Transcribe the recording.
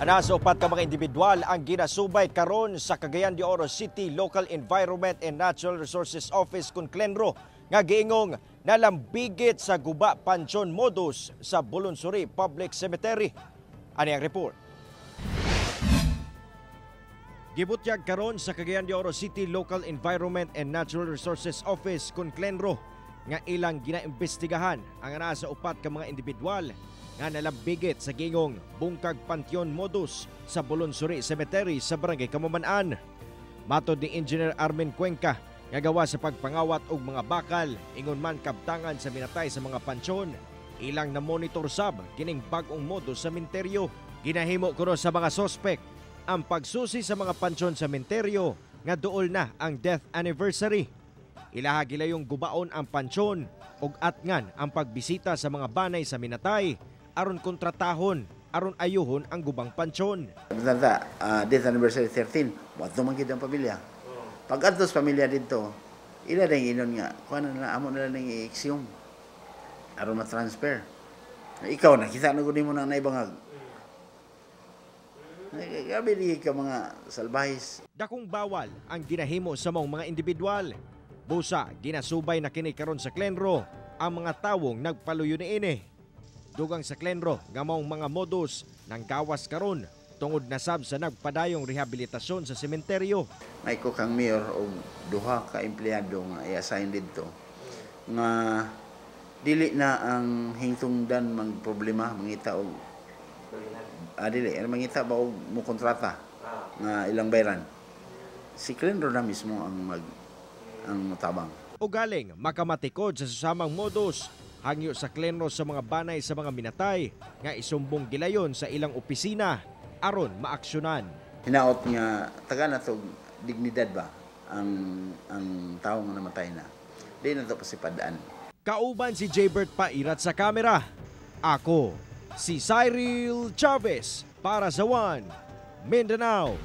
Nasa 4 ka mga individual ang ginasubay karon sa Cagayan de Oro City Local Environment and Natural Resources Office kun Clenro nga giingong nalambigit sa guba pansyon modus sa Bulunsuri Public Cemetery. Ani ang report. Gibutyag karon sa Cagayan de Oro City Local Environment and Natural Resources Office kun Clenro nga ilang ginaimbestigahan ang nasa 4 ka mga individual nga nalambigit sa gingong bungkag Pantheon modus sa Bulunsuri Cemetery sa Barangay Kamuman-an. Matod ni Engineer Armin Cuenca nga gawa sa pagpangawat og mga bakal ingon man kabtangan sa minatay sa mga pansyon, ilang na-monitor sab kining bag-ong modus sa menteryo. Ginahimo kuno sa mga sospek ang pagsusi sa mga pansyon sa menteryo nga duol na ang death anniversary. Ilaha gilayong gubaon ang pansyon ug atngan ang pagbisita sa mga banay sa minatay aron kontratahon aron ayuhon ang gubang pansyon. Tanta, death anniversary 13, moadto man gid ang pamilya. Pag adto sa pamilya didto, ila dang inon nga, kuha na na amo na lang i-exhume aron ma-transfer. Ikaw nakita na gud nimo na naibangag. Grabe di ka mga salbahis. Dakong bawal ang ginahimo sa maong mga individual. Busa ginasubay na kini karon sa Clenro ang mga tawong nagpaluyo niini. Dugang sa Clenro nga maong mga modus nang gawas karon tungod na sab sa nagpadayong rehabilitasyon sa sementeryo. May ko kang mayor og duha ka empleyado nga i-assign didto nga dili na ang hingtungdan mang problema mangita og dili mangita ba og mo kontrata nga ilang bayran. Si Clenro na mismo ang mag ang motabang. O galing makamatikod sa susamang modus, hangyo sa Clenro sa mga banay sa mga minatay nga isumbong gilayon sa ilang opisina aron maaksyonan. Hinaot nga taga na to dignidad ba ang tawo nga namatay na. Di na to pasipadaan. Kauban si Jaybert Pairat sa kamera. Ako, si Cyril Chavez para sa One Mindanao.